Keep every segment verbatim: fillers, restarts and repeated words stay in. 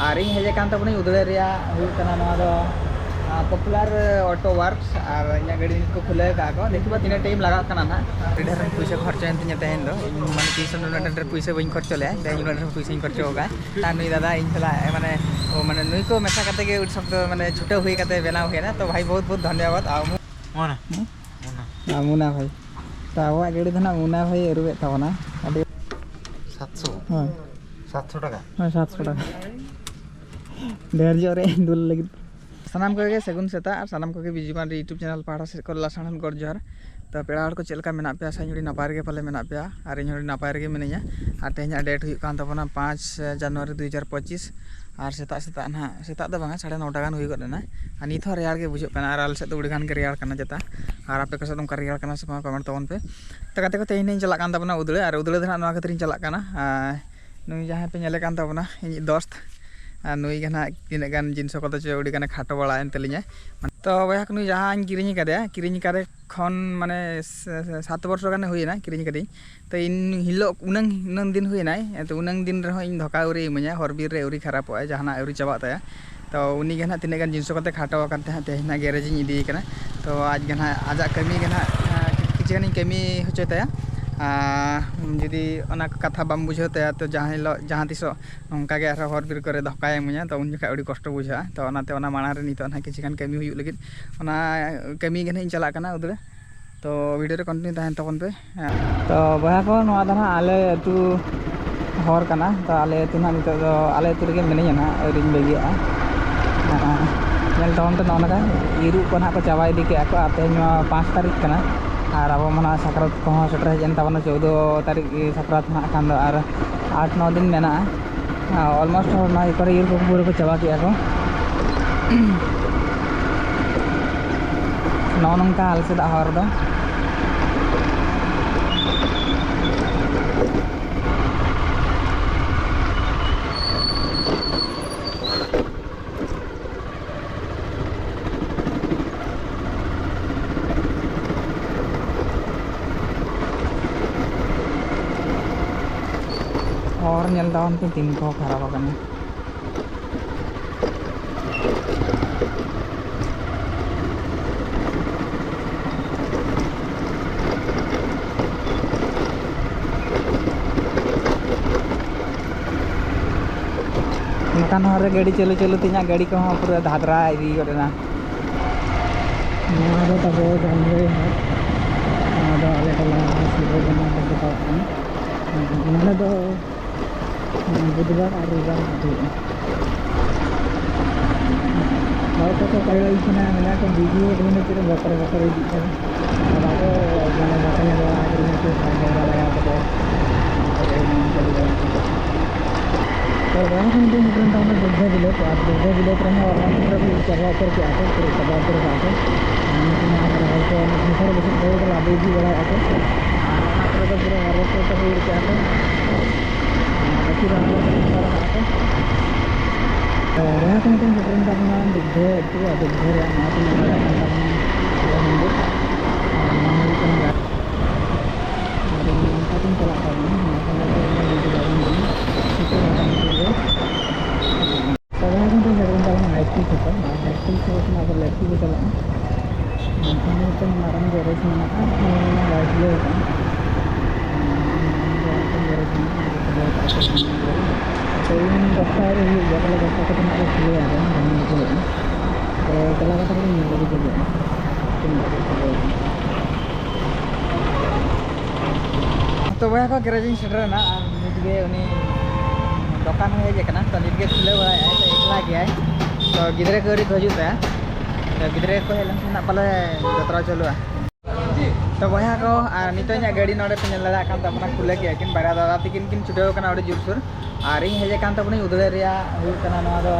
ᱟᱨ ᱤᱧ ᱦᱮᱡ ᱟᱠᱟᱱ ᱛᱟᱵᱚᱱᱟᱹᱧ ᱩᱫᱽᱲᱟᱹ ᱨᱮᱭᱟᱜ, ᱦᱩᱭᱩᱜ ᱠᱟᱱᱟ ᱱᱚᱣᱟ ᱫᱚ, ᱟᱸ, Popular Auto Works, ᱟᱨ ᱤᱧᱟᱹᱜ ᱜᱟᱹᱰᱤ ᱱᱤᱛ ᱠᱚ ᱠᱷᱩᱞᱟᱹᱣ ᱟᱠᱟᱫ ᱠᱚ᱾ ᱫᱮᱠᱷᱤ ᱵᱟ ᱛᱤᱱᱟᱹᱜ time ᱞᱟᱜᱟᱜ ᱠᱟᱱᱟ ᱱᱟᱦᱟᱜ᱾ ᱟᱹᱰᱤ ᱰᱷᱮᱨ ᱯᱩᱭᱥᱟᱹ ᱠᱚ ᱠᱷᱚᱨᱪᱟᱭᱮᱱ ᱛᱤᱧᱟᱹ ᱛᱮᱦᱮᱧ ᱫᱚ᱾ ᱤᱧ ᱢᱟᱱᱮ ᱛᱤᱥ ᱦᱚᱸ ᱱᱩᱱᱟᱹᱜ ᱰᱷᱮᱨ ᱯᱩᱭᱥᱟᱹ ᱵᱟᱹᱧ ᱠᱷᱚᱨᱪᱟ ᱞᱮᱫᱼᱟ, ᱛᱮᱦᱮᱧ ᱩᱱᱟᱹᱜ ᱰᱷᱮᱨ ᱯᱩᱭᱥᱟᱹᱧ ᱠᱷᱚᱨᱪᱟ ᱟᱠᱟᱫᱼᱟ᱾ ᱟᱨ ᱱᱩᱭ ᱫᱟᱫᱟ ᱤᱧ ᱥᱟᱞᱟᱜ, ᱢᱟᱱᱮ, ᱚ, ᱢᱟᱱᱮ, ᱱᱩᱭ ᱠᱚ ᱢᱮᱥᱟ ᱠᱟᱛᱮ ᱜᱮ ᱟᱹᱰᱤ ᱥᱚᱠᱛᱚ, ᱢᱟᱱᱮ, ᱪᱷᱩᱴᱟᱹᱣ ᱦᱩᱭ ᱠᱟᱛᱮ ᱵᱮᱱᱟᱣ ᱦᱩᱭᱮᱱᱟ᱾ ᱛᱚ ᱵᱷᱟᱭ, ᱵᱚᱦᱩᱛ ᱵᱚᱦᱩᱛ ᱫᱷᱚᱱᱭᱚᱵᱟᱫ᱾ ᱟᱨ ᱢᱩ-, ᱢᱩᱱᱟ᱾ ᱦᱩᱸ? ᱢᱩᱱᱟ᱾ ᱟᱨ ᱢᱩᱱᱟ ᱵᱷᱟᱭ᱾ ᱛᱚ ᱟᱵᱚᱣᱟᱜ ᱜᱟᱹᱰᱤ ᱫᱚ ᱱᱟᱜ ᱢᱩᱱᱟ ᱵᱷᱟᱭ ᱟᱹᱨᱩᱵᱮᱫ ᱛᱟᱵᱚᱱᱟ᱾ ᱟᱹᱰᱤ ᱥᱟᱛᱥᱚ? ᱦᱳᱭ᱾ ᱥᱟᱛᱥᱚ ᱴᱟᱠᱟ? ᱦᱳᱭ, ᱥᱟᱛᱥᱚ ᱴᱟᱠᱟ᱾ ᱰᱷᱮᱨ ᱧᱚᱜ ᱨᱮ ᱫᱩᱞ ᱞᱟᱹᱜᱤᱫ᱾ ᱥᱟᱱᱟᱢ ᱠᱚᱜᱮ ᱥᱟᱹᱜᱩᱱ ᱥᱮᱛᱟᱜ, ᱟᱨ ᱥᱟᱱᱟᱢ ᱠᱚᱜᱮ ᱵᱤᱡᱩ ᱢᱟᱱᱰᱤ YouTube channel ᱯᱟᱦᱴᱟ ᱥᱮᱫ ᱠᱷᱚᱱ ᱞᱟᱥᱟᱲᱦᱮᱫ ᱜᱚᱰ ᱡᱚᱦᱟᱨ᱾ ᱛᱚ ᱯᱮᱲᱟ ᱦᱚᱲ ᱠᱚ ᱪᱮᱫ ᱞᱮᱠᱟ ᱢᱮᱱᱟᱜ ᱯᱮᱭᱟ? ᱟᱥᱟᱧ ᱟᱹᱰᱤ ᱱᱟᱯᱟᱭ ᱨᱮᱜᱮ ᱯᱟᱞᱮ ᱢᱮᱱᱟᱜ ᱯᱮᱭᱟ, ᱟᱨ ᱤᱧ ᱦᱚᱸ ᱟᱹᱰᱤ ᱱᱟᱯᱟᱭ ᱨᱮᱜᱮ ᱢᱤᱱᱟᱹᱧᱟ᱾ ᱟᱨ ᱛᱮᱦᱮᱧᱟᱜ date ᱦᱩᱭᱩᱜ ᱠᱟᱱ ᱛᱟᱵᱚᱱᱟ ᱯᱟᱸᱪ ᱡᱟᱱᱩᱣᱟᱨᱤ ᱫᱩ ᱦᱟᱡᱟᱨ ᱯᱚᱸᱪᱤᱥ, ᱟᱨ ᱥᱮᱛᱟᱜ ᱥᱮᱛᱟᱜ ᱱᱟᱦᱟᱜ, ᱥᱮᱛᱟᱜ ᱫᱚ ᱵᱟᱝᱟ, ᱥᱟᱲᱮ ᱱᱚᱴᱟ ᱜᱟᱱ ᱦᱩᱭ ᱜᱚᱫ ᱮᱱᱟ᱾ ᱟᱨ ᱱᱤᱛ ᱦᱚᱸ ᱨᱮᱭᱟᱲ ᱜᱮ ᱵᱩᱡᱷᱟᱹᱜ ᱠᱟᱱᱟ, ᱟᱨ ᱟᱞᱮ ᱥᱮᱫ ᱫᱚ ᱟᱹᱰᱤ ᱜᱟᱱ ᱜᱮ ᱨᱮᱭᱟᱲ ᱠᱟᱱᱟ ᱪᱮᱛᱟ᱾ ᱟᱨ ᱟᱯᱮ ᱠᱚ ᱥᱮᱫ ᱚᱱᱠᱟ ᱨᱮᱭᱟᱲ ᱠᱟᱱᱟ ᱥᱮ ᱵᱟᱝ, comment ᱛᱟᱵᱚᱱ ᱯᱮ᱾ ᱛᱚ ᱜᱟᱛᱮ ᱠᱚ, ᱛᱮᱦᱮᱧ ᱤᱧ ᱪᱟᱞᱟᱜ ᱠᱟᱱ ᱛᱟᱵᱚᱱᱟ ᱩᱫᱽᱲᱟᱹ, ᱟᱨ ᱩᱫᱽᱲᱟᱹ ᱫᱚ ᱱᱟᱦᱟᱜ ᱱᱚᱣᱟ ᱠᱷᱟᱹᱛᱤᱨ ᱤᱧ ᱪᱟᱞᱟᱜ ᱠᱟᱱᱟ, ᱟᱨ ᱱᱩᱭ ᱡᱟᱦᱟᱸᱭ ᱯᱮ ᱧᱮᱞᱮ ᱠᱟᱱ ᱛᱟᱵᱚᱱᱟ, ᱤᱧᱤᱡ ᱫᱳᱥᱛ, ᱟᱨ ᱱᱩᱭ ᱜᱮ ᱱᱟᱦᱟᱜ ᱛᱤᱱᱟᱹᱜ ᱜᱟᱱ ᱡᱤᱱᱤᱥ ᱠᱚᱫᱚ ᱪᱚ ᱟᱹᱰᱤ ᱜᱟᱱᱮ ᱠᱷᱟᱴᱚ ᱵᱟᱲᱟᱭᱮᱱ ᱛᱟᱹᱞᱤᱧᱟ᱾ ᱛᱚ ᱵᱚᱭᱦᱟ ᱠᱚ, ᱱᱩᱭ ᱡᱟᱦᱟᱸᱧ ᱠᱤᱨᱤᱧ ᱟᱠᱟᱫᱮᱭᱟ, ᱠᱤᱨᱤᱧ ᱟᱠᱟᱫᱮ ᱠᱷᱚᱱ ᱢᱟᱱᱮ ᱥ-, ᱥᱟᱛ ᱵᱚᱨᱥᱚ ᱜᱟᱱᱮ ᱦᱩᱭᱮᱱᱟ ᱠᱤᱨᱤᱧ ᱟᱠᱟᱫᱤᱧ᱾ ᱛᱚ ᱤᱧ ᱦᱤᱞᱳᱜ ᱩᱱᱟᱹᱝ, ᱩᱱᱟᱹᱝ ᱫᱤᱱ ᱦᱩᱭᱮᱱᱟᱭ, ᱛᱚ ᱩᱱᱟᱹᱝ ᱫᱤᱱ ᱨᱮᱦᱚᱸ ᱤᱧ ᱫᱷᱳᱠᱟ ᱟᱹᱣᱨᱤ ᱤᱢᱟᱹᱧᱟ, ᱦᱚᱨ ᱵᱤᱨ ᱨᱮ ᱟᱹᱣᱨᱤ ᱠᱷᱟᱨᱟᱯᱚᱜᱼᱟ, ᱡᱟᱦᱟᱱᱟᱜ ᱟᱹᱣᱨᱤ ᱪᱟᱵᱟᱜ ᱛᱟᱭᱟ᱾ ᱛᱚ ᱩᱱᱤ ᱜᱮ ᱱᱟᱦᱟᱜ ᱛᱤᱱᱟᱹᱜ ᱜᱟᱱ ᱡᱤᱱᱤᱥ ᱠᱚᱛᱮ ᱠᱷᱟᱴᱚ ᱟᱠᱟᱱ ᱛᱟᱦᱮᱸᱫ, ᱛᱮᱦᱮᱧ ᱱᱟᱦᱟᱜ garage ᱤᱧ ᱤᱫᱤᱭᱮ ᱠᱟᱱᱟ᱾ ᱛᱚ ᱟᱡ ᱜᱮ ᱱᱟᱦᱟᱜ ᱟᱡᱟᱜ ᱠᱟᱹᱢᱤ ᱜᱮ ᱱᱟᱦᱟᱜ, ᱟᱸ, ᱠᱤᱪᱷᱩ ᱜᱟᱱᱤᱧ ᱠᱟᱹᱢᱤ ᱦᱚᱪᱚᱭ ᱛᱟᱭᱟ᱾ ᱟᱨ ᱡᱩᱫᱤ ᱚᱱᱟ ᱠᱟᱛᱷᱟ ᱵᱟᱢ ᱵᱩᱡᱷᱟᱹᱣ ᱛᱟᱭᱟ, ᱛᱚ ᱡᱟᱦᱟᱸ ᱦᱤᱞᱳᱜ ᱡᱟᱦᱟᱸ ᱛᱤᱥᱚᱜ ᱱᱚᱝᱠᱟ ᱜᱮ ᱟᱨᱦᱚᱸ ᱦᱚᱨ ᱵᱤᱨ ᱠᱚᱨᱮ ᱫᱷᱳᱠᱟᱭ ᱤᱢᱟᱹᱧᱟ, ᱛᱚ ᱩᱱ ᱡᱚᱠᱷᱟᱡ ᱟᱹᱰᱤ ᱠᱚᱥᱴᱚ ᱵᱩᱡᱷᱟᱹᱜᱼᱟ᱾ ᱛᱚ ᱚᱱᱟᱛᱮ ᱚᱱᱟ ᱢᱟᱲᱟᱝ ᱨᱮ ᱱᱤᱛᱚᱜ ᱱᱟᱦᱟᱜ ᱠᱤᱪᱷᱩ ᱜᱟᱱ ᱠᱟᱹᱢᱤ ᱦᱩᱭᱩᱜ ᱞᱟᱹᱜᱤᱫ, ᱚᱱᱟ ᱠᱟᱹᱢᱤ ᱜᱮ ᱱᱟᱦᱟᱜ ᱤᱧ ᱪᱟᱞᱟᱜ ᱠᱟᱱᱟ ᱩᱫᱽᱲᱟᱹ᱾ ᱛᱚ video ᱨᱮ continue ᱛᱟᱦᱮᱱ ᱛᱟᱵᱚᱱ ᱯᱮ᱾ ᱛᱚ ᱵᱚᱭᱦᱟ ᱠᱚ, ᱱᱚᱣᱟ ᱫᱚ ᱱᱟᱦᱟᱜ ᱟᱞᱮ ᱟᱹᱛᱩ ᱦᱚᱨ ᱠᱟᱱᱟ᱾ ᱛᱚ ᱟᱞᱮ ᱟᱹᱛᱩ ᱱᱟᱦᱟᱜ ᱱᱤᱛᱚᱜ ᱫᱚ, ᱟᱞᱮ ᱟᱹᱛᱩ ᱨᱮᱜᱮ ᱢᱤᱱᱟᱹᱧᱟ ᱱᱟᱦᱟᱜ, ᱟᱹᱣᱨᱤᱧ ᱵᱟᱹᱜᱤᱭᱟᱜᱼᱟ᱾ ᱦᱮᱸ, ᱧᱮᱞ ᱛᱟᱵᱚᱱ ᱯᱮ, ᱱᱚᱜᱼᱚ ᱱᱚᱝᱠᱟ ᱤᱨᱩᱜ ᱠᱚ ᱱᱟᱦᱟᱜ ᱠᱚ ᱪᱟᱵᱟ ᱤᱫᱤ ᱠᱮᱜᱼᱟ ᱠᱚ, ᱟᱨ ᱛᱮᱦᱮᱧ ᱢᱟ ᱯᱟᱸᱪ ᱛᱟᱹᱨᱤᱠᱷ ᱠᱟᱱᱟ, ᱟᱨ ᱟᱵᱚ ᱢᱟ ᱱᱟᱦᱟᱜ ᱥᱟᱠᱨᱟᱛ ᱠᱚᱦᱚᱸ ᱥᱮᱴᱮᱨ ᱦᱮᱡ ᱮᱱ ᱛᱟᱵᱚᱱᱟ, ᱪᱳᱫᱽᱫᱳ ᱛᱟᱹᱨᱤᱠᱷ ᱥᱟᱠᱨᱟᱛ ᱱᱟᱦᱟᱜ ᱠᱷᱟᱱ ᱫᱚ, ᱟᱨ ᱟᱴ ᱱᱚ ᱫᱤᱱ ᱢᱮᱱᱟᱜᱼᱟ᱾ Almost ᱱᱚᱣᱟ ᱠᱚᱨᱮ ᱤᱨ ᱠᱚ ᱯᱩᱨᱟᱹ ᱠᱚ ᱪᱟᱵᱟ ᱠᱮᱜᱼᱟ ᱠᱚ᱾ ᱱᱚᱜᱼᱚ ᱱᱚᱝᱠᱟ ᱟᱞᱮ ᱥᱮᱫᱟᱜ ᱦᱚᱨ ᱫᱚ᱾ ᱦᱚᱨ ᱧᱮᱞ ᱛᱟᱵᱚᱱ ᱯᱮ ᱛᱤᱱ ᱠᱚ ᱠᱷᱟᱨᱟᱯ ᱟᱠᱟᱱᱟ᱾ ᱱᱚᱣᱟ ᱨᱮ ᱜᱟᱹᱰᱤ ᱪᱟᱹᱞᱩ ᱪᱟᱹᱞᱩ ᱛᱮ ᱤᱧᱟᱹᱜ ᱜᱟᱹᱰᱤ ᱠᱚᱦᱚᱸ ᱯᱩᱨᱟᱹ ᱫᱷᱟᱫᱽᱨᱟ ᱤᱫᱤ ᱜᱚᱫ ᱮᱱᱟ᱾ ᱱᱚᱣᱟ ᱫᱚ ᱛᱟᱵᱚ ᱡᱟᱝᱜᱚᱭ ᱦᱟᱴ᱾ ᱱᱚᱣᱟ ᱫᱚ ᱟᱞᱮ ᱴᱚᱞᱟ ᱥᱤᱵᱚ ᱵᱚᱸᱜᱟ ᱠᱚ ᱢᱮᱛᱟᱣᱟᱜ ᱠᱟᱱᱟ᱾ ᱱᱚᱰᱮ ᱫᱚ ᱵᱩᱫᱷᱵᱟᱨ ᱟᱨ ᱨᱚᱵᱤᱵᱟᱨ ᱦᱩᱭᱩᱜᱼᱟ᱾ ᱦᱚᱲ ᱠᱚᱠᱚ ᱠᱚᱭᱚᱜ ᱤᱧ ᱠᱟᱱᱟ, ᱢᱮᱱᱟ ᱠᱚ, "ᱵᱷᱤᱰᱤᱭᱳ ᱫᱚ ᱪᱮᱫ ᱵᱚᱠᱚᱨ ᱵᱚᱠᱚᱨ ᱤᱫᱤᱜ ᱠᱟᱱᱟ?" ᱟᱫᱚ ᱟᱠᱚ ᱢᱟᱱᱮ ᱵᱟᱠᱚ ᱧᱮᱞ ᱵᱟᱲᱟ ᱟᱠᱟᱫᱤᱧᱟ ᱥᱮ ᱵᱟᱭ ᱧᱮᱞ ᱵᱟᱲᱟ ᱟᱠᱟᱫᱟ᱾ ᱛᱚ ᱵᱟᱝ ᱠᱷᱟᱱ ᱫᱚ ᱢᱤᱫᱴᱮᱱ ᱛᱟᱦᱮᱸ ᱠᱟᱱᱟ ᱫᱩᱨᱜᱟ ᱵᱤᱞᱟᱹᱛ, ᱟᱨ ᱫᱩᱨᱜᱟ ᱵᱤᱞᱟᱹᱛ ᱨᱮᱦᱚᱸ ᱚᱱᱟ ᱠᱚᱨᱮ ᱠᱚ ᱪᱟᱵᱟ ᱩᱛᱟᱹᱨ ᱠᱮᱜᱼᱟ ᱠᱚ, ᱯᱩᱨᱟᱹ ᱪᱟᱵᱟ ᱩᱛᱟᱹᱨ ᱠᱟᱜᱼᱟ ᱠᱚ᱾ ᱟᱨ ᱱᱩᱠᱩ ᱱᱚᱣᱟ ᱠᱚᱨᱮ ᱦᱚᱲ ᱠᱚ ᱚᱱᱟ ᱥᱚᱝᱥᱟᱨ ᱵᱩᱥᱩᱵ ᱠᱚ ᱞᱟᱫᱮ ᱤᱫᱤ ᱵᱟᱲᱟᱭᱮᱫᱼᱟ ᱠᱚ᱾ ᱟᱨ ᱚᱱᱟ ᱠᱚᱨᱮ ᱫᱚ ᱯᱩᱨᱟᱹ ᱦᱟᱨᱵᱷᱮᱥᱴᱟᱨ ᱛᱮᱠᱚ ᱤᱨ ᱠᱮᱜᱼᱟ ᱠᱚ᱾ ᱟᱨ ᱵᱟᱹᱠᱤ ᱫᱚ ᱚᱱᱟ ᱠᱚᱨᱮ ᱥᱚᱝᱥᱟᱨ ᱠᱟᱜᱼᱟ ᱠᱚ᱾ ᱛᱚ ᱡᱟᱦᱟᱸ ᱠᱚ ᱢᱤᱫᱴᱮᱱ ᱥᱮᱴᱮᱨᱮᱱ ᱛᱟᱵᱚᱱᱟ ᱫᱩᱨᱜᱟ ᱟᱹᱛᱩ, ᱟᱨ ᱫᱩᱨᱜᱟ ᱨᱮᱭᱟᱜ ᱱᱚᱣᱟ ᱠᱚ ᱧᱮᱞ ᱫᱟᱲᱮᱭᱟᱜ ᱠᱟᱱ ᱛᱟᱵᱚᱱᱟ ᱥᱤᱵᱚ ᱢᱚᱱᱫᱤᱨ᱾ ᱟᱨ ᱱᱚᱣᱟ ᱦᱩᱭᱩᱜ ᱠᱟᱱᱟ ᱟᱫᱚ ᱱᱚᱝᱠᱟ ᱛᱤᱧ ᱪᱟᱞᱟᱜ ᱛᱟᱵᱚᱱᱟ, ᱱᱚᱣᱟ ᱠᱚ ᱧᱮᱞ ᱛᱮ ᱤᱧ ᱫᱚ ᱵᱟᱹᱧ ᱵᱚᱞᱚᱱ ᱠᱟᱱᱟ᱾ ᱴᱷᱤᱠ ᱜᱮᱭᱟ, ᱢᱚᱴᱟᱢᱩᱴᱤ ᱜᱮ᱾ ᱛᱚᱵᱮ ᱮᱠᱷᱚᱱ ᱫᱚ ᱧᱮᱞ ᱛᱟᱵᱚᱱᱟ ᱦᱟᱭ ᱥᱠᱩᱞ ᱥᱮᱫ ᱠᱷᱚᱱ, ᱟᱨ ᱦᱟᱭ ᱥᱠᱩᱞ ᱥᱮᱫ ᱠᱷᱚᱱ ᱟᱵᱚ ᱞᱮᱯᱷᱴ ᱛᱮᱵᱚ ᱪᱟᱞᱟᱜᱼᱟ᱾ ᱱᱚᱝᱠᱟ ᱢᱤᱫᱴᱮᱱ ᱢᱟᱨᱟᱝ ᱜᱮᱨᱮᱡᱽ ᱢᱮᱱᱟᱜᱼᱟ, ᱱᱚᱣᱟ ᱵᱟᱭ ᱠᱷᱩᱞᱟᱹᱣ ᱟᱠᱟᱱᱟ᱾ ᱱᱚᱣᱟ ᱫᱚ ᱢᱤᱫᱴᱮᱱ ᱜᱮᱨᱮᱡᱽ ᱢᱮᱱᱟᱜᱼᱟ, ᱱᱚᱣᱟ ᱫᱚ ᱠᱷᱩᱞᱟᱹᱣ ᱟᱠᱟᱫ ᱠᱚ᱾ ᱛᱚ ᱤᱧ ᱫᱚᱥᱴᱟ ᱨᱮ ᱦᱩᱭᱩᱜ ᱜᱮᱭᱟ, ᱛᱟᱦᱞᱮ ᱫᱚᱥᱴᱟ ᱠᱚᱛᱮ ᱱᱟᱜ ᱞᱮ ᱠᱷᱩᱞᱟᱹᱣᱟ, ᱟᱫᱚ ᱵᱟᱝ ᱵᱩᱡᱷᱟᱹᱣ ᱮᱫᱼᱟ᱾ ᱛᱚ ᱪᱟᱞᱟᱣ ᱠᱟᱛᱮ ᱠᱟᱹᱴᱤᱡ ᱧᱮᱞ ᱞᱮᱜᱮ ᱪᱮᱫ ᱦᱩᱭᱩᱜᱼᱟ, ᱛᱤᱱᱟᱹᱜ ᱠᱟᱛᱮ ᱠᱷᱩᱞᱟᱹᱣ ᱟᱠᱟᱱᱟ᱾ ᱛᱚ ᱵᱚᱭᱦᱟ ᱠᱚ, ᱜᱮᱨᱮᱡᱽ ᱤᱧ ᱥᱮᱴᱮᱨ ᱮᱱᱟ ᱟᱨ ᱱᱤᱛ ᱜᱮ ᱩᱱᱤ ᱫᱚᱠᱟᱱ ᱦᱚᱸ ᱦᱮᱡ ᱟᱠᱟᱱᱟ᱾ ᱛᱚ ᱱᱤᱛ ᱜᱮ ᱠᱷᱩᱞᱟᱹᱣ ᱵᱟᱲᱟᱭᱮᱫᱼᱟᱭ, ᱛᱚ ᱮᱠᱞᱟ ᱜᱮᱭᱟᱭ᱾ ᱛᱚ ᱜᱤᱫᱽᱨᱟᱹ ᱠᱚ ᱟᱹᱣᱨᱤ ᱠᱚ ᱦᱤᱡᱩᱜ ᱛᱟᱭᱟ᱾ ᱛᱚ ᱜᱤᱫᱽᱨᱟᱹ ᱠᱚ ᱦᱮᱡ ᱞᱮᱱᱠᱷᱟᱱ ᱦᱟᱸᱜ ᱯᱟᱞᱮ ᱡᱟᱛᱨᱟ ᱪᱟᱹᱞᱩᱜᱼᱟ᱾ ᱛᱚ ᱵᱚᱭᱦᱟ ᱠᱚ, ᱟᱨ ᱱᱤᱛᱚᱜ ᱤᱧᱟᱹᱜ ᱜᱟᱹᱰᱤ ᱱᱚᱰᱮ ᱯᱮ ᱧᱮᱞ ᱫᱟᱲᱮᱭᱟᱜ ᱠᱟᱱ ᱛᱟᱵᱚᱱᱟ, ᱠᱷᱩᱞᱟᱹ ᱠᱮᱜᱼᱟ ᱠᱤᱱ ᱵᱟᱨᱭᱟ ᱫᱟᱫᱟ ᱛᱟᱹᱠᱤᱱ, ᱠᱤᱱ ᱪᱷᱩᱴᱟᱹᱣ ᱠᱟᱱᱟ ᱟᱹᱰᱤ ᱡᱳᱨᱥᱳᱨ᱾ ᱟᱨ ᱤᱧ ᱦᱮᱡ ᱟᱠᱟᱱ ᱛᱟᱵᱚᱱᱟᱹᱧ ᱩᱫᱽᱲᱟᱹ ᱨᱮᱭᱟᱜ, ᱦᱩᱭᱩᱜ ᱠᱟᱱᱟ ᱱᱚᱣᱟ ᱫᱚ,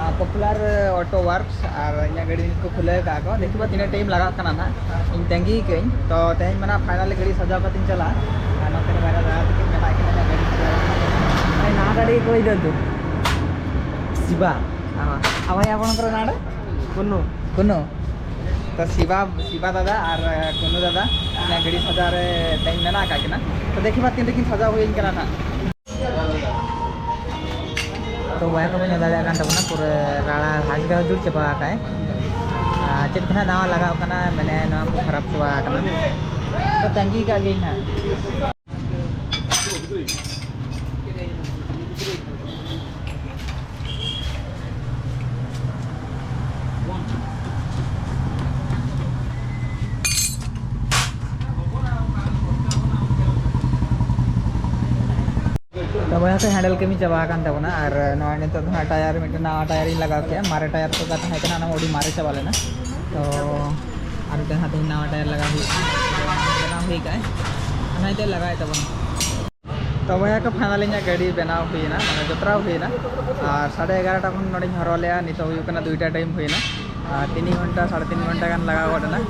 ᱟᱸ, ᱯᱚᱯᱩᱞᱟᱨ ᱚᱴᱳ ᱣᱟᱨᱠᱥ, ᱟᱨ ᱤᱧᱟᱹᱜ ᱜᱟᱹᱰᱤ ᱱᱤᱛ ᱠᱚ ᱠᱷᱩᱞᱟᱹᱣ ᱠᱟᱜᱼᱟ ᱠᱚ᱾ ᱫᱮᱠᱷᱤ ᱵᱚ ᱛᱤᱱᱟᱹᱜ ᱴᱟᱭᱤᱢ ᱞᱟᱜᱟᱜ ᱠᱟᱱᱟ ᱱᱟᱦᱟᱜ, ᱤᱧ ᱛᱟᱺᱜᱤ ᱠᱟᱜ ᱟᱹᱧ᱾ ᱛᱚ ᱛᱮᱦᱮᱧ ᱢᱟ ᱱᱟᱦᱟᱜ ᱯᱷᱟᱭᱱᱟᱞ ᱜᱟᱹᱰᱤ ᱥᱟᱡᱟᱣ ᱠᱟᱛᱮᱧ ᱪᱟᱞᱟᱜᱼᱟ᱾ ᱟᱨ ᱱᱚᱛᱮ ᱨᱮ ᱵᱟᱨᱭᱟ ᱫᱟᱫᱟ ᱛᱟᱹᱠᱤᱱ ᱢᱮᱱᱟᱜ ᱠᱤᱱᱟ, ᱤᱧᱟᱹᱜ ᱜᱟᱹᱰᱤ ᱠᱷᱩᱞᱟᱹᱣ ᱠᱟᱜᱼᱟ᱾ ᱱᱟᱣᱟ ᱜᱟᱹᱰᱤ ᱚᱠᱚᱭ ᱫᱚ ᱛᱚ? ᱥᱤᱵᱟ᱾ ᱦᱮᱸ᱾ ᱟᱵᱟᱭ ᱟᱵᱚᱱ ᱠᱚᱨᱮ ᱱᱟᱰᱮ? ᱠᱩᱱᱩ᱾ ᱠᱩᱱᱩ᱾ ᱛᱚ ᱥᱤᱵᱟ, ᱥᱤᱵᱟ ᱫᱟᱫᱟ ᱟᱨ ᱠᱩᱱᱩ ᱫᱟᱫᱟ ᱚᱱᱟ ᱜᱟᱹᱰᱤ ᱥᱟᱡᱟᱣ ᱨᱮ ᱛᱮᱦᱮᱧ ᱢᱮᱱᱟᱜ ᱟᱠᱟᱫ ᱠᱤᱱᱟ᱾ ᱛᱚ ᱫᱮᱠᱷᱤ ᱢᱟ ᱛᱤᱱ ᱨᱮᱠᱤᱱ ᱥᱟᱡᱟᱣ ᱦᱩᱭᱟᱹᱧ ᱠᱟᱱᱟ ᱱᱟᱦᱟᱜ᱾ ᱛᱚ ᱵᱚᱭᱦᱟ ᱠᱚ ᱵᱚᱱ ᱧᱮᱞ ᱫᱟᱲᱮᱭᱟᱜ ᱠᱟᱱ ᱛᱟᱵᱚᱱᱟ, ᱯᱩᱨᱟᱹ ᱨᱟᱲᱟ ᱦᱟᱡᱽ ᱜᱮ ᱡᱩᱛ ᱪᱟᱵᱟ ᱟᱠᱟᱫ᱾ ᱟᱨ ᱪᱮᱫ ᱠᱚ ᱱᱟᱦᱟᱜ ᱱᱟᱣᱟ ᱞᱟᱜᱟᱣ ᱠᱟᱱᱟ, ᱢᱟᱱᱮ ᱱᱚᱣᱟ ᱠᱚ ᱠᱷᱟᱨᱟᱯ ᱪᱟᱵᱟ ᱟᱠᱟᱱᱟ᱾ ᱛᱚ ᱛᱟᱺᱜᱤ ᱠᱟᱜ ᱜᱤᱭᱟᱹᱧ ᱱᱟᱦᱟᱜ᱾ ᱚᱱᱟ ᱠᱚ ᱦᱮᱱᱰᱮᱞ ᱠᱟᱹᱢᱤ ᱪᱟᱵᱟ ᱟᱠᱟᱱ ᱛᱟᱵᱚᱱᱟ᱾ ᱟᱨ ᱱᱚᱣᱟ ᱱᱤᱛᱚᱜ ᱫᱚ ᱦᱟᱸᱜ ᱴᱟᱭᱟᱨ, ᱢᱤᱫᱴᱮᱱ ᱱᱟᱣᱟ ᱴᱟᱭᱟᱨ ᱤᱧ ᱞᱟᱜᱟᱣ ᱠᱮᱜᱼᱟ᱾ ᱢᱟᱨᱮ ᱴᱟᱭᱟᱨ ᱠᱚ ᱛᱟᱦᱮᱸ ᱠᱟᱱᱟ, ᱚᱱᱟ ᱢᱟ ᱟᱹᱰᱤ ᱢᱟᱨᱮ ᱪᱟᱵᱟ ᱞᱮᱱᱟ᱾ ᱛᱚ ᱟᱨ ᱢᱤᱫᱴᱮᱱ ᱦᱟᱸᱜ ᱛᱮᱦᱮᱧ ᱱᱟᱣᱟ ᱴᱟᱭᱟᱨ ᱞᱟᱜᱟᱣ ᱦᱩᱭᱩᱜᱼᱟ᱾ ᱵᱮᱱᱟᱣ ᱦᱩᱭ ᱠᱟᱜᱼᱟᱭ, ᱚᱱᱟ ᱱᱤᱛᱚᱜ ᱞᱟᱜᱟᱣᱮᱫ ᱛᱟᱵᱚᱱᱟ᱾ ᱛᱚ ᱵᱚᱭᱦᱟ ᱠᱚ, ᱯᱷᱟᱭᱱᱟᱞ ᱤᱧᱟᱹᱜ ᱜᱟᱹᱰᱤ ᱵᱮᱱᱟᱣ ᱦᱩᱭᱮᱱᱟ, ᱢᱟᱱᱮ ᱡᱚᱛᱨᱟᱣ ᱦᱩᱭᱮᱱᱟ᱾ ᱟᱨ ᱥᱟᱲᱮ ᱮᱜᱟᱨᱚᱴᱟ ᱠᱷᱚᱱ ᱱᱚᱰᱮᱧ ᱦᱚᱨᱦᱚ ᱞᱮᱜᱼᱟ, ᱱᱤᱛᱚᱜ ᱦᱩᱭᱩᱜ ᱠᱟᱱᱟ ᱫᱩᱭᱴᱟ ᱴᱟᱭᱤᱢ ᱦᱩᱭᱮᱱᱟ᱾ ᱟᱨ ᱛᱤᱱ ᱜᱷᱚᱱᱴᱟ, ᱥᱟᱲᱮ ᱛᱤᱱ ᱜᱷᱚᱱᱴᱟ ᱜᱟᱱ ᱞᱟᱜᱟᱣ ᱜᱚᱫ ᱮᱱᱟ,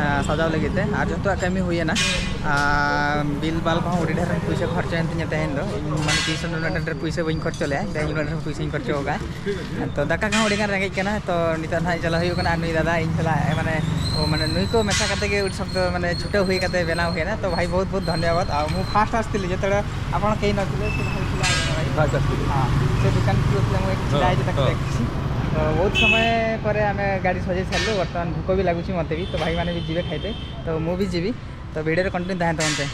ᱟᱨ ᱥᱟᱡᱟᱣ ᱞᱟᱹᱜᱤᱫ ᱛᱮ᱾ ᱟᱨ ᱡᱚᱛᱚᱣᱟᱜ ᱠᱟᱹᱢᱤ ᱦᱩᱭᱮᱱᱟ᱾ ᱟᱨ ᱵᱤᱞ ᱵᱟᱞ ᱠᱚᱦᱚᱸ ᱟᱹᱰᱤ ᱰᱷᱮᱨ ᱯᱩᱭᱥᱟᱹ ᱠᱷᱚᱨᱪᱟᱭᱮᱱ ᱛᱤᱧᱟᱹ ᱛᱮᱦᱮᱧ ᱫᱚ᱾ ᱤᱧ ᱢᱟᱱᱮ ᱛᱤᱥ ᱦᱚᱸ ᱱᱩᱱᱟᱹᱜ ᱰᱷᱮᱨ ᱯᱩᱭᱥᱟᱹ ᱵᱟᱹᱧ ᱠᱷᱚᱨᱪᱟ ᱞᱮᱜᱼᱟ, ᱛᱮᱦᱮᱧ ᱩᱱᱟᱹᱜ ᱰᱷᱮᱨ ᱯᱩᱭᱥᱟᱹᱧ ᱠᱷᱚᱨᱪᱟ ᱟᱠᱟᱫᱼᱟ᱾ ᱛᱚ ᱫᱟᱠᱟ ᱠᱚᱦᱚᱸ ᱟᱹᱰᱤ ᱜᱟᱱ ᱨᱮᱸᱜᱮᱡ ᱠᱟᱱᱟ᱾ ᱛᱚ ᱱᱤᱛᱚᱜ ᱱᱟᱦᱟᱜ ᱪᱟᱞᱟᱜ ᱦᱩᱭᱩᱜ ᱠᱟᱱᱟ, ᱟᱨ ᱱᱩᱭ ᱫᱟᱫᱟ ᱤᱧ ᱥᱟᱞᱟᱜ, ᱢᱟᱱᱮ ᱚ, ᱢᱟᱱᱮ ᱱᱩᱭ ᱠᱚ ᱢᱮᱥᱟ ᱠᱟᱛᱮ ᱜᱮ ᱟᱹᱰᱤ ᱥᱚᱠᱛᱚ ᱢᱟᱱᱮ ᱪᱷᱩᱴᱟᱹᱣ ᱦᱩᱭ ᱠᱟᱛᱮ ᱵᱮᱱᱟᱣ ᱦᱩᱭᱮᱱᱟ᱾ ᱛᱚ ଭାଇ, ବହୁତ ବହୁତ ଧନ୍ୟବାଦ। ଆଉ ମୁଁ ଫାଷ୍ଟ ଆସିଥିଲି ଯେତେବେଳେ ଆପଣ କେହି ନଥିଲେ, ସେ ଭାଇ ଥିଲା ଆଗ ଭାଇ। ଫାଷ୍ଟ ଆସିଥିଲି। ହଁ, ସେ ଦୋକାନ କ୍ଲୋଜ୍ ଥିଲା, ମୁଁ ଏଠି ଛିଡ଼ା ହେଇଛି ତାକୁ ହଁ। ଦେଖିଛି। ତ ବହୁତ ସମୟ ପରେ ଆମେ ଗାଡ଼ି ସଜେଇ ସାରିଲୁ। ବର୍ତ୍ତମାନ ଭୋକ ବି ଲାଗୁଛି ମୋତେ ବି, ତ ଭାଇମାନେ ବି ଯିବେ ଖାଇତେ, ତ ମୁଁ ବି ଯିବି। ᱛᱚ ᱵᱷᱤᱰᱤᱭᱳ ᱨᱮ ᱠᱚᱱᱴᱤᱱᱭᱩ ᱛᱟᱦᱮᱱ ᱛᱟᱵᱚᱱ ᱯᱮ᱾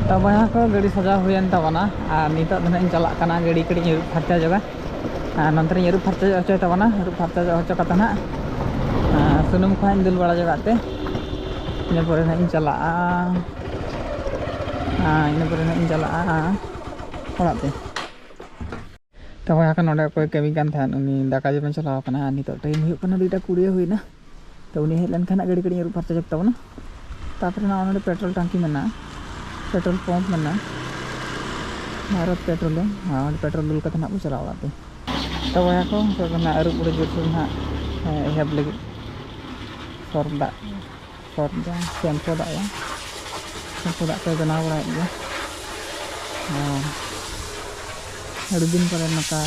ᱛᱚ ᱵᱚᱭᱦᱟ ᱠᱚ, ᱜᱟᱹᱰᱤ ᱥᱟᱡᱟᱣ ᱦᱩᱭᱮᱱ ᱛᱟᱵᱚᱱᱟ ᱟᱨ ᱱᱤᱛᱚᱜ ᱫᱚ ᱱᱟᱦᱟᱜ ᱤᱧ ᱪᱟᱞᱟᱜ ᱠᱟᱱᱟ ᱜᱟᱹᱰᱤ ᱠᱟᱹᱴᱤᱡ ᱤᱧ ᱟᱹᱨᱩᱵ ᱯᱷᱟᱨᱪᱟ ᱧᱚᱜᱟ᱾ ᱟᱨ ᱱᱚᱱᱛᱮ ᱨᱤᱧ ᱟᱹᱨᱩᱵ ᱯᱷᱟᱨᱪᱟ ᱦᱚᱪᱚᱭ ᱛᱟᱵᱚᱱᱟ᱾ ᱟᱹᱨᱩᱵ ᱯᱷᱟᱨᱪᱟ ᱦᱚᱪᱚ ᱠᱟᱛᱮ ᱱᱟᱦᱟᱜ, ᱟᱨ ᱥᱩᱱᱩᱢ ᱠᱚᱦᱚᱸ ᱤᱧ ᱫᱩᱞ ᱵᱟᱲᱟ ᱧᱚᱜᱟᱜ ᱛᱮ, ᱤᱱᱟᱹ ᱯᱚᱨᱮ ᱱᱟᱦᱟᱜ ᱤᱧ ᱪᱟᱞᱟᱜᱼᱟ᱾ ᱟᱨ ᱤᱱᱟᱹ ᱯᱚᱨᱮ ᱱᱟᱦᱟᱜ ᱤᱧ ᱪᱟᱞᱟᱜᱼᱟ ᱚᱲᱟᱜ ᱛᱮ᱾ ᱛᱚ ᱵᱚᱭᱦᱟ ᱠᱚ, ᱱᱚᱰᱮ ᱚᱠᱚᱭ ᱠᱟᱹᱢᱤ ᱠᱟᱱ ᱛᱟᱦᱮᱸᱫ, ᱩᱱᱤ ᱫᱟᱠᱟ ᱡᱚᱢᱮ ᱪᱟᱞᱟᱣ ᱟᱠᱟᱱᱟ᱾ ᱟᱨ ᱱᱤᱛᱚᱜ ᱴᱟᱭᱤᱢ ᱦᱩᱭᱩᱜ ᱠᱟᱱᱟ ᱫᱩᱭᱴᱟ ᱠᱩᱲᱤ ᱦᱩᱭᱱᱟ᱾ ᱛᱚ ᱩᱱᱤ ᱦᱮᱡ ᱞᱮᱱᱠᱷᱟᱱ ᱦᱟᱸᱜ ᱜᱟᱹᱰᱤ ᱠᱟᱹᱴᱤᱡ ᱟᱹᱨᱩᱵ ᱯᱷᱟᱨᱪᱟ ᱧᱚᱜ ᱛᱟᱵᱚᱱᱟ᱾ ᱛᱟᱯᱚᱨᱮ ᱱᱚᱜᱼᱚᱭ ᱱᱚᱰᱮ ᱯᱮᱴᱨᱳᱞ ᱴᱟᱝᱠᱤ ᱢᱮᱱᱟᱜᱼᱟ, ᱯᱮᱴᱨᱳᱞ ᱯᱟᱢᱯ ᱢᱮᱱᱟᱜᱼᱟ, ᱵᱷᱟᱨᱚᱛ ᱯᱮᱴᱨᱳᱞᱤᱭᱟᱢ᱾ ᱟᱨ ᱚᱸᱰᱮ ᱯᱮᱴᱨᱳᱞ ᱫᱩᱞ ᱠᱟᱛᱮ ᱱᱟᱦᱟᱜ ᱵᱚ ᱪᱟᱞᱟᱣ ᱚᱲᱟᱜ ᱛᱮ᱾ ᱛᱚ ᱵᱚᱭᱦᱟ ᱠᱚ, ᱱᱤᱛᱚᱜ ᱫᱚ ᱱᱟᱦᱟᱜ ᱟᱹᱨᱩᱵ ᱵᱟᱲᱟ ᱡᱳᱨᱥᱳᱨ ᱱᱟᱦᱟᱜ, ᱮ, ᱮᱦᱚᱵ ᱞᱟᱹᱜᱤᱫ ᱥᱚᱨᱯ ᱫᱟᱜ, ᱥᱚᱨᱯ ᱫᱚ ᱥᱮᱢᱯᱷᱩ ᱫᱟᱜ ᱭᱟ, ᱥᱮᱢᱯᱷᱩ ᱫᱟᱜ ᱠᱚᱭ ᱵᱮᱱᱟᱣ ᱵᱟᱲᱟᱭᱮᱫ ᱜᱮᱭᱟ᱾ ᱟᱨ ᱟᱹᱰᱤ ᱫᱤᱱ ᱯᱚᱨᱮ ᱱᱚᱝᱠᱟ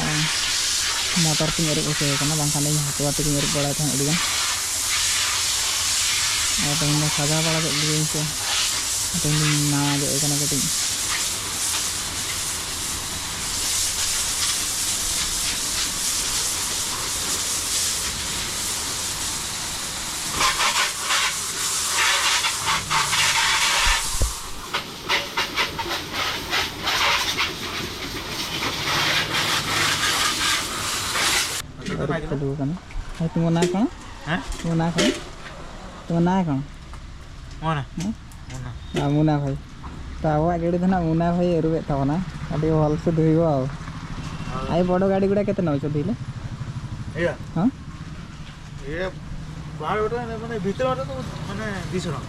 ᱢᱚᱴᱚᱨ ᱛᱤᱧ ᱟᱹᱨᱩᱵ ᱦᱚᱪᱚᱭᱮ ᱠᱟᱱᱟ, ᱵᱟᱝᱠᱷᱟᱱ ᱤᱧ ᱦᱟᱛᱣᱟ ᱛᱮᱜᱤᱧ ᱟᱹᱨᱩᱵ ᱵᱟᱲᱟᱭ ᱛᱟᱦᱮᱸᱫ ᱟᱹᱰᱤ ᱜᱟᱱ᱾ ᱟᱨ ᱛᱮᱦᱮᱧ ᱫᱚ ᱥᱟᱡᱟᱣ ᱵᱟᱲᱟ ᱠᱮᱫ ᱜᱤᱭᱟᱹᱧ ᱥᱮ, ᱛᱮᱦᱮᱧ ᱫᱚᱧ ᱱᱟᱣᱟ ᱧᱚᱜ ᱠᱟᱱᱟ ᱠᱟᱹᱴᱤᱡ᱾ ᱟᱹᱨᱩᱵ ᱪᱟᱹᱞᱩ ᱟᱠᱟᱱᱟ᱾ ᱦᱮᱸ, ᱛᱩᱢᱟᱹ ᱱᱟ ᱠᱟᱱᱟ? ᱦᱮᱸ? ᱛᱩᱢᱟᱹ ᱱᱟ ᱠᱟᱱᱟ? ᱛᱩᱢᱟᱹ ᱱᱟ ᱠᱟᱱᱟ? ᱢᱚᱱᱟ᱾ ᱦᱮᱸ? ᱢᱚᱱᱟ᱾ ᱦᱮᱸ, ᱢᱚᱱᱟ ᱵᱷᱟᱭ᱾ ᱛᱚ ᱟᱵᱚᱣᱟᱜ ᱜᱟᱹᱰᱤ ᱫᱚ ᱱᱟᱜ ᱢᱩᱱᱟ ᱵᱷᱟᱭ ᱟᱹᱨᱩᱵᱮᱫ ᱛᱟᱵᱚᱱᱟ, ᱟᱹᱰᱤ ᱵᱷᱟᱞ ᱥᱮ ᱫᱷᱩᱭ ᱵᱟᱵ᱾ ᱟᱭ ᱵᱚᱰᱚ ᱜᱟᱹᱰᱤ ᱜᱩᱲᱟ ᱠᱟᱛᱮ ᱱᱚᱭ ᱥᱚ ᱫᱷᱩᱭᱞᱮ? ᱤᱭᱟᱹ᱾ ᱦᱮᱸ? ᱤᱭᱟᱹ, ᱵᱟᱦᱨᱮ ᱵᱮᱴᱟ ᱢᱟᱱᱮ ᱵᱷᱤᱛᱨᱤ ᱵᱮᱴᱟ ᱫᱚ ᱢᱟᱱᱮ ᱫᱩᱭᱥᱚ ᱴᱟᱠᱟ᱾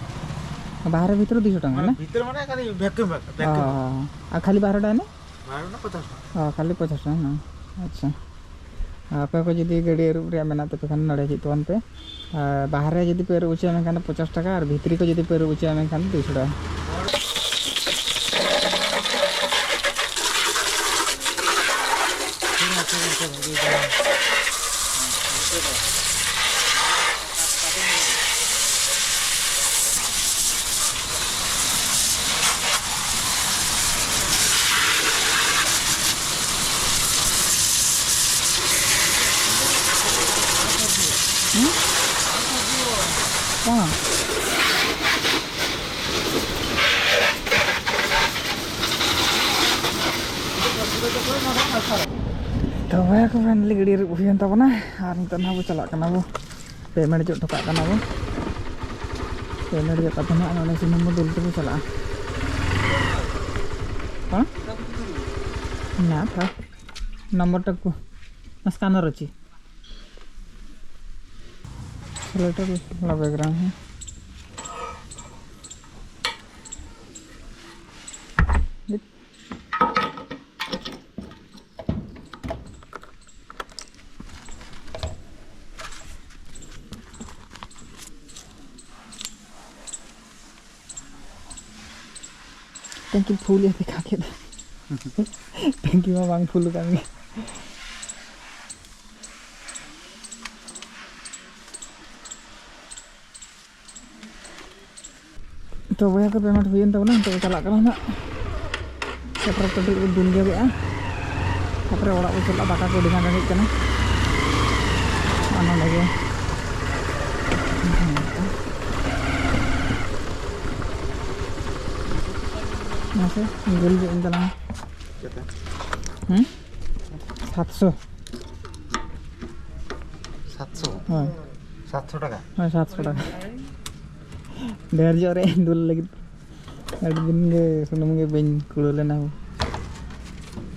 ᱵᱟᱦᱨᱮ ᱵᱷᱤᱛᱨᱤ ᱫᱩᱭᱥᱚ ᱴᱟᱠᱟ ᱢᱟᱱᱮ ᱢᱮᱱᱟᱜᱼᱟ? ᱵᱷᱤᱛᱨᱤ ᱢᱟᱱᱮ ᱠᱷᱟᱹᱞᱤ ᱵᱷᱮᱠᱭᱩᱢ ᱵᱮᱜ, ᱚ, ᱵᱷᱮᱠᱭᱩᱢ᱾ ᱟᱨ ᱠᱷᱟᱹᱞᱤ ᱵᱟᱦᱨᱮ ᱴᱟᱝ ᱮᱱᱮ? ᱵᱟᱦᱨᱮ ᱨᱮᱱᱟᱜ ᱯᱚᱪᱟᱥ ᱴᱟᱠᱟ᱾ ᱚ, ᱠᱷᱟᱹᱞᱤ ᱯᱚᱪᱟᱥ ᱴᱟᱠᱟ, ᱦᱮᱸ᱾ ᱟᱪᱪᱷᱟ᱾ ᱟᱯᱮ ᱠᱚ ᱡᱩᱫᱤ ᱜᱟᱹᱰᱤ ᱟᱹᱨᱩᱵ ᱨᱮᱭᱟᱜ ᱢᱮᱱᱟᱜ ᱛᱟᱯᱮ ᱠᱷᱟᱱ ᱱᱚᱰᱮ ᱦᱤᱡᱩᱜ ᱛᱟᱵᱚᱱ ᱯᱮ᱾ ᱟᱨ ᱵᱟᱦᱨᱮ ᱡᱩᱫᱤ ᱯᱮ ᱟᱹᱨᱩᱵ ᱦᱚᱪᱚᱭᱟ ᱢᱮᱱᱠᱷᱟᱱ ᱫᱚ ᱯᱚᱪᱟᱥ ᱴᱟᱠᱟ, ᱟᱨ ᱵᱷᱤᱛᱨᱤ ᱠᱚ ᱡᱩᱫᱤ ᱯᱮ ᱟᱹᱨᱩᱵ ᱦᱚᱪᱚᱭᱟ ᱢᱮᱱᱠᱷᱟᱱ ᱫᱚ ᱫᱩᱭᱥᱚ ᱴᱟᱠᱟ᱾ ᱦᱮᱸ? ᱵᱟᱝ᱾ ᱛᱚ ᱵᱚᱭᱦᱟ ᱠᱚ, finally ᱜᱟᱹᱰᱤ ᱟᱹᱨᱩᱵ ᱦᱩᱭᱮᱱ ᱛᱟᱵᱚᱱᱟ ᱟᱨ ᱱᱤᱛᱚᱜ ᱱᱟᱦᱟᱜ ᱵᱚ ᱪᱟᱞᱟᱜ ᱠᱟᱱᱟ ᱵᱚ᱾ Payment ᱚᱪᱚ ᱦᱚᱴᱚ ᱠᱟᱜ ᱠᱟᱱᱟ ᱵᱚ᱾ Payment ᱚᱪᱚ ᱠᱟᱛᱮ ᱱᱟᱦᱟᱜ ᱱᱚᱰᱮ ᱥᱩᱱᱩᱢ ᱵᱚ ᱫᱩᱞ ᱛᱮᱵᱚ ᱪᱟᱞᱟᱜᱼᱟ᱾ ᱦᱮᱸ? ᱢᱮᱱᱟᱜᱼᱟ ᱛᱷᱚᱲᱟ᱾ ᱱᱚᱢᱵᱚᱨ ᱴᱟᱜ ᱠᱚ scanner ᱚᱪᱚ᱾ Later ᱞᱟᱜᱮ ᱜᱨᱟᱢ ᱦᱮᱸ᱾ ᱴᱮᱝᱠᱤ ᱯᱷᱩᱞ ᱮ ᱫᱮᱠᱷᱟ ᱠᱮᱫᱟ᱾ ᱴᱮᱝᱠᱤ ᱢᱟ ᱵᱟᱝ ᱯᱷᱩᱞ ᱟᱠᱟᱱ ᱜᱮ᱾ ᱛᱚ ᱵᱚᱭᱦᱟ ᱠᱚ, payment ᱦᱩᱭᱮᱱ ᱛᱟᱵᱚᱱᱟ, ᱱᱤᱛᱚᱜ ᱫᱚ ᱪᱟᱞᱟᱜ ᱠᱟᱱᱟ ᱱᱟᱜ᱾ ᱥᱮᱴᱮᱨ ᱠᱟᱛᱮ ᱵᱚ ᱫᱩᱞ ᱡᱚᱜᱮᱜᱼᱟ, ᱛᱟᱯᱚᱨᱮ ᱚᱲᱟᱜ ᱵᱚ ᱪᱟᱞᱟᱜᱼᱟ᱾ ᱫᱟᱠᱟ ᱠᱚ ᱟᱹᱰᱤ ᱜᱟᱱ ᱨᱮᱸᱜᱮᱡ ᱠᱟᱱᱟ᱾ ᱟᱨ ᱱᱚᱰᱮ ᱜᱮ ᱢᱟᱥᱮ ᱜᱳᱞ ᱜᱮ ᱮᱢ ᱛᱟᱞᱟᱝ ᱢᱮ᱾ ᱦᱩᱸ? ᱥᱟᱛᱥᱚ᱾ ᱥᱟᱛᱥᱚ? ᱦᱳᱭ᱾ ᱥᱟᱛᱥᱚ ᱴᱟᱠᱟ? ᱦᱳᱭ, ᱥᱟᱛᱥᱚ ᱴᱟᱠᱟ᱾ ᱰᱷᱮᱨ ᱧᱚᱜ ᱨᱮ ᱫᱩᱞ ᱞᱟᱹᱜᱤᱫ᱾ ᱟᱹᱰᱤ ᱫᱤᱱ ᱜᱮ ᱥᱩᱱᱩᱢ ᱜᱮ ᱵᱟᱹᱧ ᱠᱩᱲᱟᱹᱣ ᱞᱮᱱᱟ᱾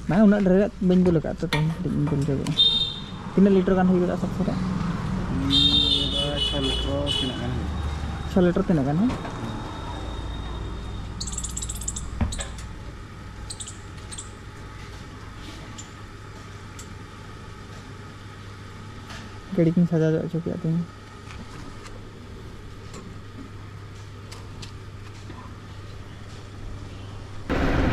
ᱢᱟᱱᱮ ᱩᱱᱟᱹᱜ ᱰᱷᱮᱨ ᱵᱟᱹᱧ ᱫᱩᱞ ᱟᱠᱟᱫ ᱛᱚ, ᱛᱮᱦᱮᱧ ᱠᱟᱹᱴᱤᱡ ᱤᱧ ᱫᱩᱞ ᱧᱚᱜᱚᱜᱼᱟ᱾ ᱛᱤᱱᱟᱹᱜ ᱞᱤᱴᱟᱨ ᱜᱟᱱ ᱦᱩᱭ ᱫᱟᱲᱮᱭᱟᱜᱼᱟ ᱥᱟᱛᱥᱚ ᱨᱮ? ᱱᱤᱭᱟᱹ ᱫᱚ ᱪᱷᱚ ᱞᱤᱴᱟᱨ ᱛᱤᱱᱟᱹᱜ ᱜᱟᱱ ᱦᱩᱭᱩᱜᱼᱟ? ᱪᱷᱚ ᱞᱤᱴᱟᱨ ᱛᱤᱱᱟᱹᱜ ᱜᱟᱱ, ᱦᱮᱸ? ᱜᱟᱹᱰᱤ ᱠᱚᱧ ᱥᱟᱡᱟᱣ ᱧᱚᱜ ᱦᱚᱪᱚ ᱠᱮᱫ ᱛᱤᱧ᱾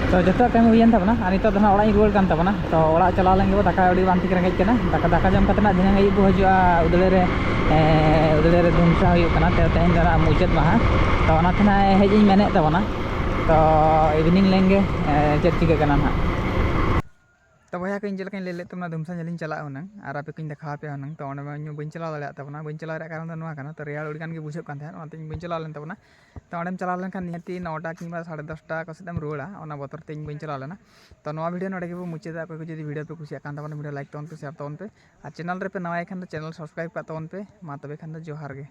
ᱛᱚ ᱡᱚᱛᱚᱣᱟᱜ ᱠᱟᱹᱢᱤ ᱦᱩᱭᱮᱱ ᱛᱟᱵᱚᱱᱟ, ᱟᱨ ᱱᱤᱛᱚᱜ ᱫᱚ ᱱᱟᱦᱟᱜ ᱚᱲᱟᱜ ᱤᱧ ᱨᱩᱣᱟᱹᱲ ᱠᱟᱱ ᱛᱟᱵᱚᱱᱟ᱾ ᱛᱚ ᱚᱲᱟᱜ ᱪᱟᱞᱟᱣ ᱞᱮᱱ ᱜᱮᱵᱚ, ᱫᱟᱠᱟ ᱟᱹᱰᱤ ᱵᱟᱝ ᱴᱷᱤᱠ ᱨᱮᱸᱜᱮᱡ ᱠᱟᱱᱟ᱾ ᱫᱟᱠᱟ, ᱫᱟᱠᱟ ᱡᱚᱢ ᱠᱟᱛᱮ ᱱᱟᱜ ᱫᱷᱤᱱᱟᱹᱝ ᱟᱹᱭᱩᱵ ᱵᱚ ᱦᱤᱡᱩᱜᱼᱟ ᱩᱫᱽᱲᱟᱹ ᱨᱮ, ᱮᱸ, ᱩᱫᱽᱲᱟᱹ ᱨᱮ ᱫᱷᱩᱢᱥᱟ ᱦᱩᱭᱩᱜ ᱠᱟᱱᱟ᱾ ᱛᱚ ᱛᱮᱦᱮᱧ ᱫᱚ ᱱᱟᱜ ᱢᱩᱪᱟᱹᱫ ᱢᱟᱦᱟ, ᱛᱚ ᱚᱱᱟ ᱛᱮ ᱱᱟᱜ ᱦᱮᱡ ᱤᱧ ᱢᱮᱱᱮᱫ ᱛᱟᱵᱚᱱᱟ᱾ ᱛᱚ ᱤᱵᱷᱤᱱᱤᱝ ᱞᱮᱱ ᱜᱮ, ᱮᱸ, ᱪᱮᱫ ᱪᱤᱠᱟᱹᱜ ᱠᱟᱱᱟ ᱱᱟᱜ᱾ ᱛᱚ ᱵᱚᱭᱦᱟ ᱠᱚ, ᱤᱧ ᱪᱮᱫ ᱞᱮᱠᱟᱧ ᱞᱟᱹᱭ ᱞᱮᱫ ᱛᱟᱵᱚᱱᱟ, ᱫᱷᱩᱢᱥᱟ ᱧᱮᱞᱤᱧ ᱪᱟᱞᱟᱜᱼᱟ ᱦᱩᱱᱟᱹᱝ, ᱟᱨ ᱟᱯᱮ ᱠᱚᱧ ᱫᱮᱠᱷᱟᱣ ᱟᱯᱮᱭᱟ ᱦᱩᱱᱟᱹᱝ᱾ ᱛᱚ ᱚᱸᱰᱮ ᱢᱟ ᱤᱧ ᱵᱟᱹᱧ ᱪᱟᱞᱟᱣ ᱫᱟᱲᱮᱭᱟᱜ ᱛᱟᱵᱚᱱᱟ, ᱵᱟᱹᱧ ᱪᱟᱞᱟᱣ ᱫᱟᱲᱮᱭᱟᱜ ᱠᱟᱨᱚᱱ ᱫᱚ ᱱᱚᱣᱟ ᱠᱟᱱᱟ, ᱛᱚ ᱨᱮᱭᱟᱲ ᱟᱹᱰᱤ ᱜᱟᱱ ᱜᱮ ᱵᱩᱡᱷᱟᱹᱜ ᱠᱟᱱ ᱛᱟᱦᱮᱸᱫ, ᱚᱱᱟᱛᱮ ᱤᱧ ᱵᱟᱹᱧ ᱪᱟᱞᱟᱣ ᱞᱮᱱ ᱛᱟᱵᱚᱱᱟ᱾ ᱛᱚ ᱚᱸᱰᱮᱢ ᱪᱟᱞᱟᱣ ᱞᱮᱱᱠᱷᱟᱱ ᱱᱤᱦᱟᱹᱛᱤ ᱱᱚᱴᱟ ᱠᱤᱝᱵᱟ ᱥᱟᱲᱮ ᱫᱚᱥᱴᱟ ᱠᱚ ᱥᱮᱫ ᱮᱢ ᱨᱩᱣᱟᱹᱲᱟ, ᱚᱱᱟ ᱵᱚᱛᱚᱨ ᱛᱮ ᱤᱧ ᱵᱟᱹᱧ ᱪᱟᱞᱟᱣ ᱞᱮᱱᱟ᱾ ᱛᱚ ᱱᱚᱣᱟ ᱵᱷᱤᱰᱤᱭᱳ ᱱᱚᱰᱮ ᱜᱮᱵᱚ ᱢᱩᱪᱟᱹᱫᱟ᱾ ᱚᱠᱚᱭ ᱠᱚ ᱡᱩᱫᱤ ᱵᱷᱤᱰᱤᱭᱳ ᱯᱮ ᱠᱩᱥᱤᱭᱟᱜ ᱠᱟᱱ ᱛᱟᱵᱚᱱᱟ, ᱵᱷᱤᱰᱤᱭᱳ ᱞᱟᱭᱤᱠ ᱛᱟᱵᱚᱱ ᱯᱮ, ᱥᱮᱭᱟᱨ ᱛᱟᱵᱚᱱ ᱯᱮ, ᱟᱨ ᱪᱮᱱᱮᱞ ᱨᱮᱯᱮ ᱱᱟᱣᱟ ᱜᱮ ᱠᱷᱟᱱ ᱫᱚ ᱪᱮᱱᱮᱞ ᱥᱟᱵᱥᱠᱨᱟᱭᱤᱵ ᱠᱟᱜ ᱛᱟᱵᱚᱱ ᱯᱮ᱾ ᱢᱟ ᱛᱚᱵᱮ ᱠᱷᱟᱱ ᱫᱚ ᱡᱚᱦᱟᱨ ᱜᱮ᱾